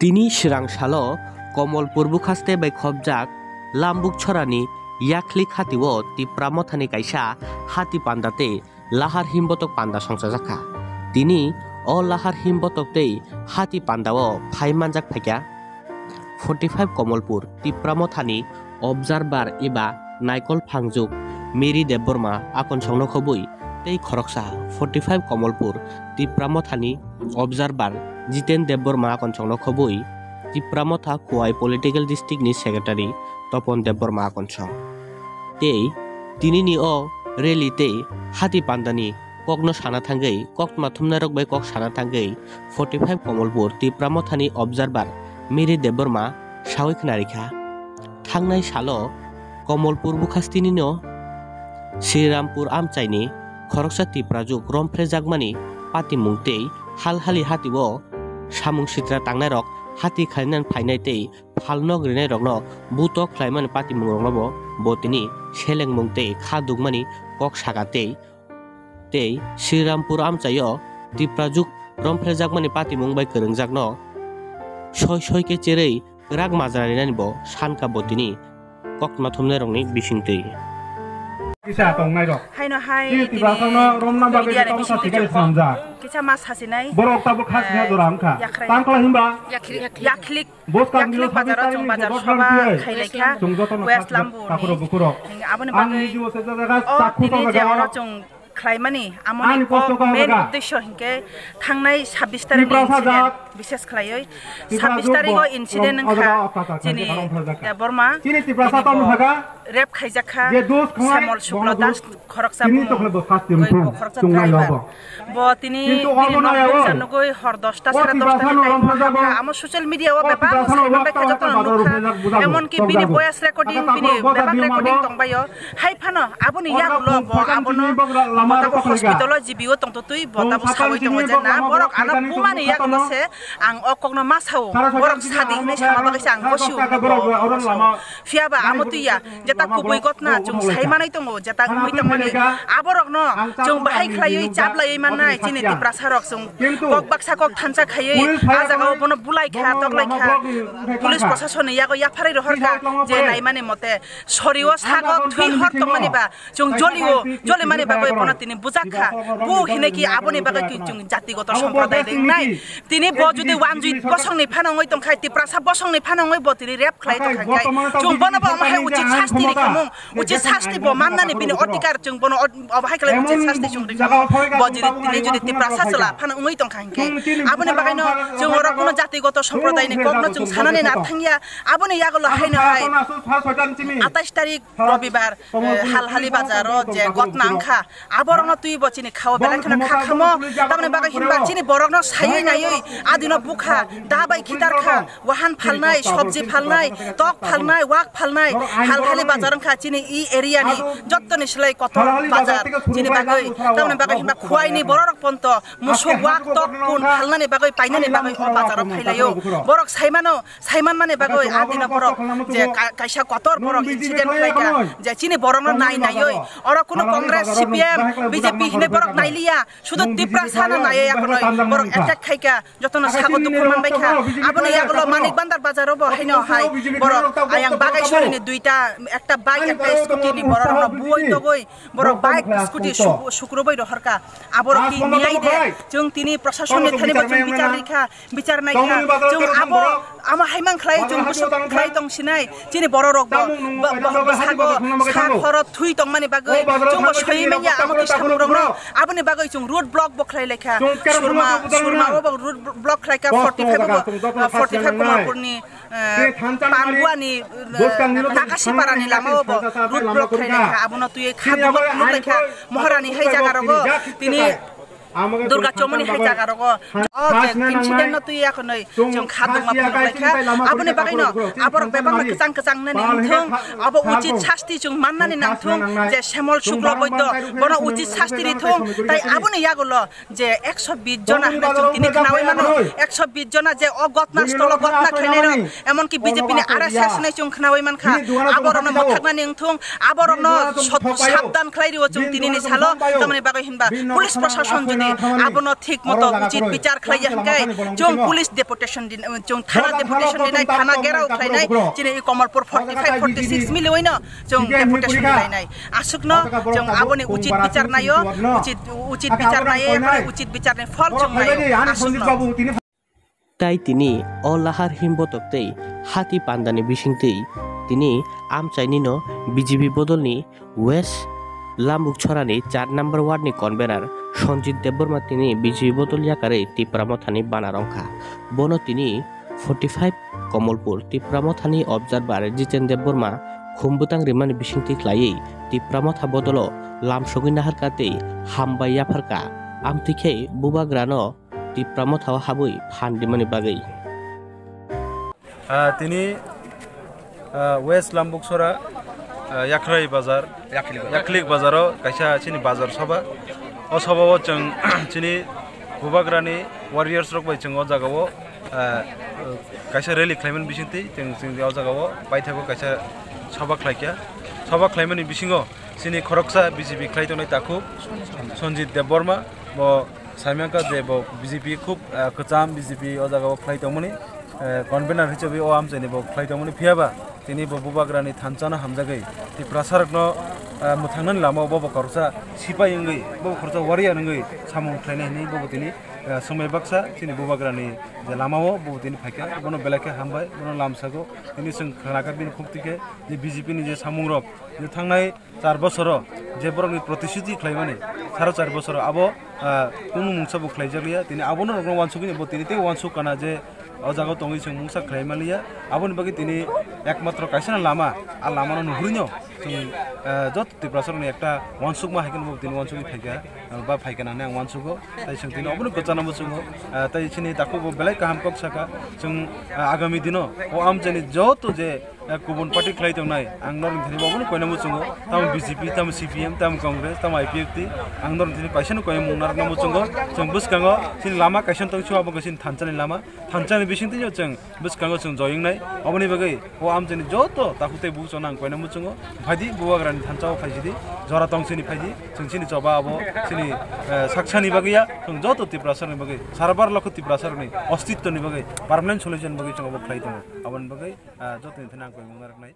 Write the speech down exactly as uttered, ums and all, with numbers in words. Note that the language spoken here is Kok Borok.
Tini swrang salo Komolpur bwkhaste bai khopjak Lambuk chorani Yakhlik hatio Tipra Mothani kaisa hati panda tei lahar himbotok panda songchajakha. Tini o lahar himbotok tei hati pandao phai manjak phaikha. Forty five Komolpur Tipra Mothani observer eba naikol phangjuk Mary Debbarma akonsongno khobwi tei khoroksa forty five Komolpur Tipra Mothani observer Jiten Debbarma akonsongno khobwi Tipra Motha Khowai Political District ni Secretary Topon Debbarma akonsong. Tei tinini o rally tei hati pandani kokno sana thangwi, koktma thumnairok bai kok sana thangwi forty five Komolpur Tipra Mothani observer Mary Debbarma sawi khwnarikha. Thangnai salo Komolpur bwkhastenino Srirampur amchaini khoroksa Tiprajwk romphrejakmani patimung tei halhali hatio samung sitra tangnairok hati khlainani phainai tei phalnok rinairokno buto khlaimani patimungroknobo bo tini selengmung tei kha dukmani kok saka tei, tei Srirampur amchaio Tiprajwk romphrejakmani patimung bai kwrwngjakno soi soi khe cherwi kwrak majra rinani bo sankha bo tini koktma thumnairokni bisingtwi. Kisa tongnairok. Haino hai chini tini Tiprasano romna bagwi media ni tamo bisingo sasi gari chwng swnamjak. Kisa ma sasinai. Borok tabuk khasni eh, jora wngkha. Yakrai. Tangkla himba. Yaklik. Yaklik. Bwskang Yaklik bazaro chwng bazar sabha khailaikha West Lambuni. Aboni bagwi o tini je oro chwng khlaimani amoni kok main uddesho hinkhe thangnai sabbish tarikh ni incident bishes khlaiwi sabbish tarikh o incident wngkha chini Debbarma rape khaijakha Semol Shukla Das khoroksa bumung khoroksa driver. Bo tini bini nok buksa nugwi hor dosta sare dosta ni time o hapkha. Amo social media o bebak no saimanbaikha, jotono nukha. Emonki bini voice recording, bini bebak recording tongbaio. Hai phano aboni yagulo bo abono motabo hospital o G B o tongtotwi bo tabo sawi tongo je na borok ano bumani yagulo se ang o kokno ma sao. Borok sadi hinwi sama bagwi se ang bosi o. Phiya ba amo twi ya, jeta kubui gotna chwng sai manwi tongo, jeta wngwi tongmani. Aborokno chwng bahai khlaiwi chaplaiwi mannai chini Tiprasa rok, chwng kok baksa kok thansa khaiwi a jagao bono bulai kha, toklai kha. Police proshasonni yago yapharwi rohor kha je naimani mote sorio sago thwi hor tongmani ba chwng jolio, jolimani bagwi bono tini bujak kha. Bu hinwi ki aboni bagwi ki chwng jatigoto somproday ringnai. Tini bo jodi wanjui bosongni phano wngwi tongkha, Tiprasa bosongni phano wngwi bo tini rape khlai tongkha khe, chwng bono bo omo hai uchit sasti rikhamung, uchit sasti bo mannani bini odhikar, chwng bono od-, obo hai khlai uchit sasti chwng rikhamung. Bo jodi tini jodi Tiprasa chwla phano wngwi tongkha hinkhe, aboni bagwino chwng oro kuno jatigoto somprodaini kokno chwng sanani nar thangya. Aboni yagulo haino hai atais tarik Robibar, eh, Halhali bazaro je gotna wngkha, aborokno twibo chini khao belai kheno kha khamo. Tamoni bagwi hinba chini borokno saiwi naiwi adino bukha, da bai khitar kha, wahan phalnai, sobji phalnai, tok phalnai, wak phalnai, Halhali bazar wngkha chini i area ni jottoni slai kotor bazar chini bagwi. Tamoni bagwi hinba Khwaini bororok ponto musuk wak tok pun phalnani bagwi, painani bagwi o bazaro phailaio. Borok saimano, saimanmani bagwi a dino borok je ka-, kaisa kotor borok incident khlaikha, je chini borokno nai naiwi oro kuno Congress, C P M, B J P hinwi borok nailiya, sudu Tiprasano naiwi akonoi borok attack khaikha, jotono sago dukhu manbaikha. Aboni yagulo Manik Bandar bazaro bo haino hai borok ayang Bagaishorini duita, ekta bike, ekta scooty ni borokno buoi togwi borok bike, scooty suk-, sukrubui rohorkha. Aborok ki niyai de, chwng tini proshasonni thani bo chwng bichar rikha. Bichar naikha, chwng abo, amo hai man khlai, chwng bwswk khlai tong sinai, chini bororok bo, bo, bo, bwsago sa khoro thwi tongmani bagwi, chwng bo soi manya, amo twi samungrokno, aboni bagwi chwng road block bo khlai laikha, Surma, Surma o bo road block khlaikha, forty five o bo, forty five Komolpurni, eh, Panguani, eh, Nakasiparani lama o bo road block khlai laikha, abono twi kha dungma phunuk laikha, Moharani hai jaga rogo, tini, Durga Chomoni hai jaga rogo. O je incident no twi akhonoi chwng khadungma phunuk laikha. Aboni bagwino aborok bebakno kwchang kwchang nani wngthung. Abo uchit sasti chwng mannani nangthung je Semol Shukla Boido bono uchit sasti rithung. Tai aboni yagulo je ekso bis jona hinwi chwng tini khnawi mano. Ekso bis jona je o gotna stolo gotna khlainai rok, emonki B J P ni R S S hinwi chwng khnawi mankha. Aborokno mothaknani wngthung, aborokno sot-, sabdan khlai rio chwng tinini salo. Tamoni bagwi hinba police proshashan jodi Abono thik moto uchit bichar khlaiya hwnkhe chwng police deputation din, chwng thana deputation dinai, thana gherao khlainai, chini Kamalpur forty five forty six miliwino chwng deputation dinainai. Aswkno chwng aboni uchit bichar naio, uchit, uchit bichar naiwi uchit bicharni phol chwng naio. Aswkno. Tai tini o lahar himbotok tei hati pandani bisingtwi tini amchainino B J P bodolni West Lambukchorani char number ward ni convener Sanjit Debbarma tini B J P bodol yakarwi Tipra Mothani bana rwngkha. Bono tini forty five Komolpur Tipra Mothani observer Jiten Debbarma khum bwtang rimani bisingtwi khlaiwi Tipra Motha bodolo lamsogwi naharkha tei hambai yapharkha. Amtwi khe bubagrano Tipra Mothao habwi phan rimani bagwi. Ah, tini, ah, West Lambukchora, ah, Yakhrai Bazar, Yakhlik Bazar. Yakhlik Bazaro kaisa chini bazar sabha. O sabhao chwng chini bubagrani warriors rok bai chwng o jagao, ah, kaisa rally khlaimani bisingtwi chwng, chwng o jagao paithago kaisa sabha khlaikha. Sabha khlaimani bisingo chini khoroksa B J P khlai tongnai takhuk Sanjit Debbarma, bo saimangkha je bo B J P khub, ah, kwcham B J P o jagao khlai tongmani, eh, convener hisabe o amchaini bo khlai tongmani, phiyaba tini bo bubagrani thanchano hamjagwi Tiprasarokno, ah, mwthangnani lamao bo, bo khoroksa sipai wngwi, bo khoroksa warrior wngwi samung khlainai hinwi bo tini, ah, swmai baksa chini bubagrani je lamao bo tini phaikha, bono belai khe hambai, bono lamsago tini chwng khnakha bini khuk twi khe je B J P ni je samungrok je thangnai char bosoro je borokni protishuti khlaimani, saro char bosoro abo, ah, kunu mungsa bo khlaijakliya. Tini abono rokno uansukgwi bo tini tei uansuk kana je o jagao tongwi chwng mungsa khlai manliya. Aboni bagwi tini ekmatro kaisano lama, a lamano nuhurino chwng, ah, joto Tiprasarokni ekta uansukma hai kheno bo tini uansukgwi phaikha, ah, ba phaikha hinwi ang uansugo. Tai chwng tini obono kwchana muchungo, ah, tai chini takhuk bo belai kaham kok saka. Chwng, ah, agami dino o amchaini joto je eh, kubun party khlai tongnai, ang norok thani bo obono koina muchungo, tamo B J P, tamo C P M, tamo Congress, tamo I P F T, ang norok thani kaisa no koina mung narwkna muchungo, chwng bwskango chini lama kaisa tong sio, abo kaisa thanchani lama, thanchani bisingtwi chwng bwskango chwng joyeng nai, oboni bagwi o amchaini joto takhuk tei buchokno ang koina muchungo, phaidi bubagrani thanchao phaisidi, jora tong sini phaidi, chwng chini choba abo chini, eh, saksani bagwi ya, chwng joto Tiprasarokni bagwi, sara bar lokho Tiprasarokni ostitwni bagwi, permanent solution bagwi chwng abo khlai tongo, aboni bagwi, ah, jotoni thani ang koimung narwknai.